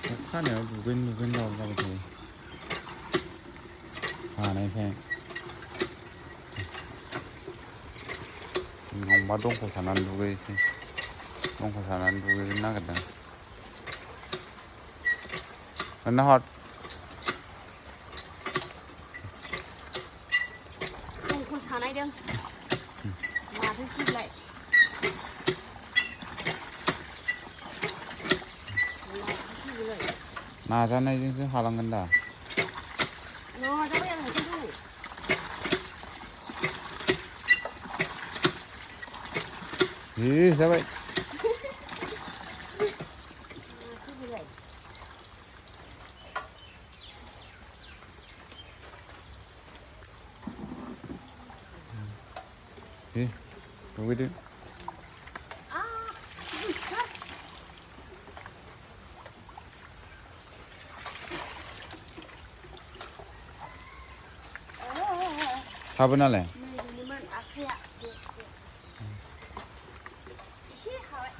खानायाव दुगैनो जाबाय थायो हानायखाय नंबा दंखल सानानै दुगैनोसै दंखल सानानै दुगैनो नागिरदों ना हर दंखल सानायदों माथो सिबलाय नाजानायजोंसो हालांगोन दा नाजाबाय आं हारसिं जाबाय दुगैदो साबोनालाय नैबेनोमोन आखाइया एसे हाबाय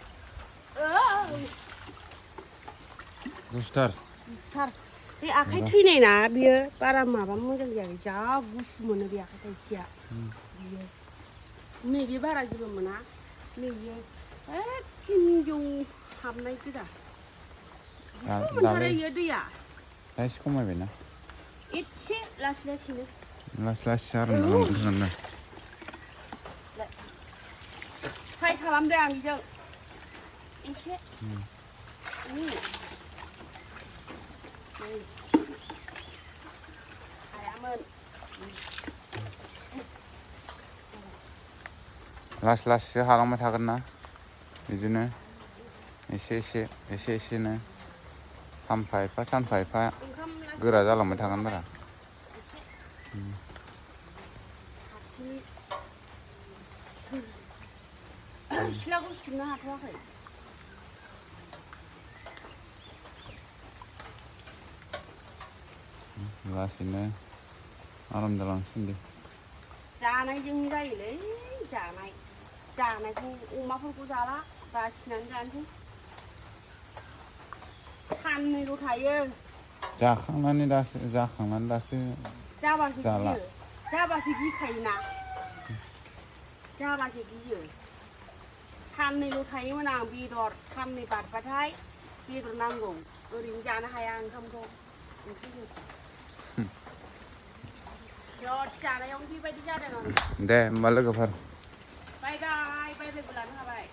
गुसुथार बे आखाइ थैनाय ना बियो बारा माबा मोजां जायाखै जा गुसु मोनो बे आखाइ थाइसेया बियो नैबे बारा जेबो मोना नैबे एखे मिजौ हाबनाय गोजा गुसु मोनथारो इयो दैया दा एसे खमायबायना एसे लासै लासैनो आरो ट्राइ खालामदों आं बेजों एसे हायामोन लासैसो हालांबाय थागोन ना बिदिनो एसेनो सानफा एफा गोरा जालांबाय थागोन बारा सिथ्लाखौ सिबनो हाथ'वाखै लासैनो आराम जालांसिगोन दे जानायजों जायोलै जानायखौ अमाफोरखौ जाला बासिनानै जानोसै साननैल' थायो जाखांनानै दासो जाला जाबासो गिखायोना जाबासो गियो साननैल' थायोमोन आं बेदर साननै बारबाथाय बेदर नांगौ ओरैनो जानो हाया ओंखामखौ ओंख्रिजों बिराद जानायावनो बेबायदि जादों आं दे होमबा लोगोफोर बाय बायबो लानो हाबाय